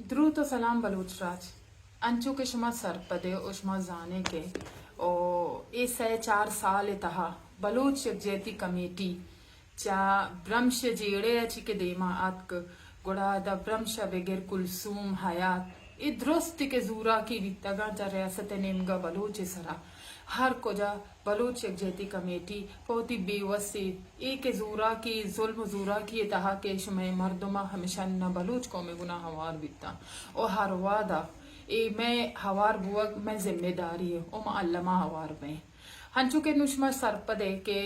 دروت و سلام بلوچ راج۔ انچو کہ شما سرپد ئے و شما زان ئے کہ او اے سئے چار سال ء تہا بلوچ یکجہتی کمیٹی چہ برمش ء جیڑہ ء چی کہ دیما آتک، گڑا ادا برمش ء بگر کلثوم، حیات، اے درست کہ زوراکی بیتگاں چہ ریاست ء نیمگا بلوچ ء سرا۔ ہر کجا بلوچ یکجہتی کمیٹی پہ وتی بے وسی، اے کہ زوراکی، ظلم و زوراکی ء تہا کہ شمئے مردماں ہمیشاں نہ بلوچ قوم ء گناہ ہوار بیتاں و ہر وہدا اے مئے ہوار بوگ مئے ذمہ داری ء و ما الما ہوار بئیں۔ ہنچو کہ نوں شما سرپد ئے کہ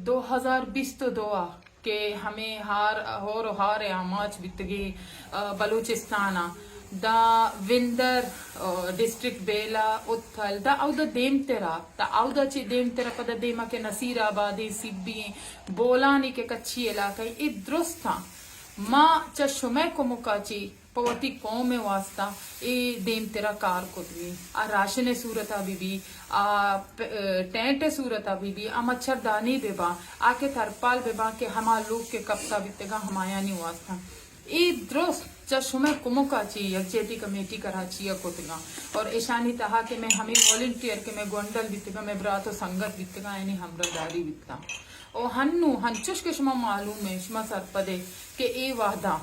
دو ہزار بیست و دو ء کہ ہمے ہار، ہور و ہار ء آماچ بیتگیں، آ، بلوچستان ء داں وندر، آ، ڈسٹرکٹ بیلہ، اتھل، داں اودا دیمترا، داں اودا چہ دیمترا پدا دیما کہ نصیر آبادیں، سبی ایں، بولانی کہ کچھی علاقہ ایں، اے درستاں ما چہ شمئے کمکا چی پہ وتی قوم ء واسطہ اے دیمترا کار کتگیں۔ آ راشن ء صورتا بہ بی، آ پ-، ٹینٹ ء صورتا بہ بی، آ مچھردانی بہ باں، آ کہ ترپال بہ باں کہ ہما لوگ کہ کپتا بیتگاں ہمایانی واسطہ۔ اے درست چہ شمئے کمکا چی یکجہتی کمیٹی کراچی ء کتگاں اور ایشانی تہا کہ مئے ہمے والنٹیئر کہ مئے گونڈل بیتگاں، مئے برات و سنگت بیتگاں، آیانی ہمراہداری بیتگاں۔ و ہنوں ہنچوش کہ شما معلوم ئے، شما سرپد ئے کہ اے وہدا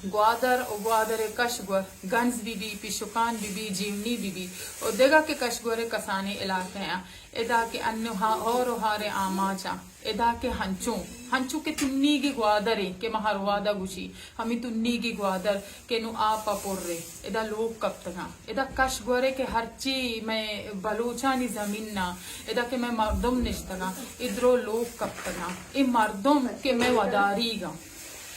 گوادر و گوادر ء کشگور، گنز بہ بی، پشکان بہ بی، جیونی بہ بی، و دگہ کہ کشگور ء کسانیں علاقہ آں، ادا کہ انوں ہا-، ہور و ہار ء آماچ آں، ادا کہ ہنچوں، ہنچو کہ تنیگی گوادرے کہ ما ہر وہدا گوشی، ہمے تنیگی گوادر کہ نوں آپ ء پر ء، ادا لوگ کپتگاں، ادا کشگور ء کہ ہرچی مئے بلوچانی زمین آں، ادا کہ مئے مردم نشتگاں، اے درو لوگ کپتگاں، اے مردم کہ مئے وداریگ آں۔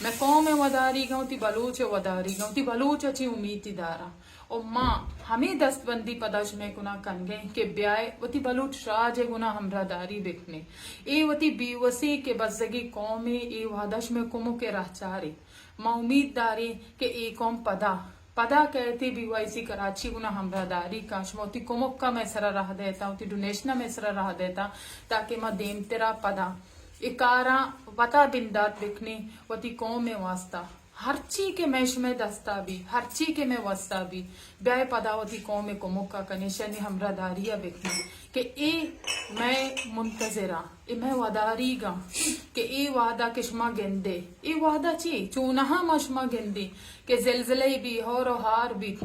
مئے قوم ء وداریگاں، وتی بلوچ ء وداریگاں، وتی بلوچ ء چی امیتی داراں۔ و ما ہمے دستبندی پدا شمئے کناں کنگیں کہ بیائے وتی بلوچ راج ء گناہ ہمراہداری بکنیں۔ اے وتی بیوسی کہ بزگی قومے، اے وہدا شمئے کمک ء رہچارے۔ ما امید داریں کہ اے قوم پدا، پدا کئیت بی وائی سی کراچی گناہ ہمراہداری کاں، شما وتی کمک ء مئے سرا راہ دئیتاں، وتی ڈونیشن ء مئے سرا راہ دئیتاں، تاکہ ما دیمترا پدا اے کاراں وتا بندات بکنیں وتی قوم ء واسطہ۔ ہرچی کہ مئے شمئے دستا بی، ہرچی کہ مئے وسا بی، بیائے پدا وتی قوم ء کمک ء کنیں، شنی ہمراہداری ء بکنیں کہ اے مئے منتظراں، اے مئے وداریگاں کہ اے وہدا کہ شما گندے، اے وہدا چی چونہا ما شما گندیں کہ زلزلہ بی، ہور و ہار بیت،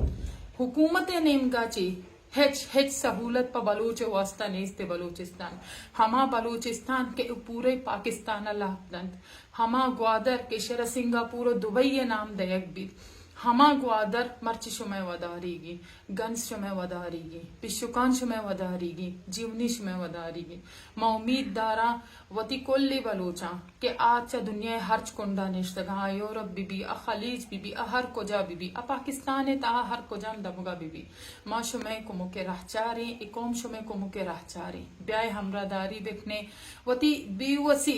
حکومت ء نیمگا چی ہچ، ہچ سہولت پہ بلوچ ء واسطہ نیست۔ بلوچستان، ہما بلوچستان کہ پورے پاکستان ء لاپ دنت، ہما گوادر کہ شر سنگاپور و دبئی ء نام دئیگ بیت، ہما گوادر مرچی شمئے وداریگی، گنز شمئے وداریگی، پشکان شمئے وداریگی، جیونی شمئے وداریگی۔ ما امید داراں وتی کلی بلوچاں کہ آ چہ دنیا ء ہرچ کنڈا نشتگاں، آ یورپ بہ بی، آ خلیج بہ بی، آ ہر کجا بہ بی، آ پاکستان ء تہا ہر کجام دمگا بہ بی، ما شمئے کمک ء رہچاریں، اے قوم شمئے کمک ء رہچاریں۔ بیائے ہمراہداری بکنیں، وتی بیوسی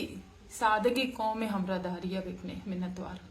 سادگی قوم ء ہمراہداری ء بکنیں۔ منتوار۔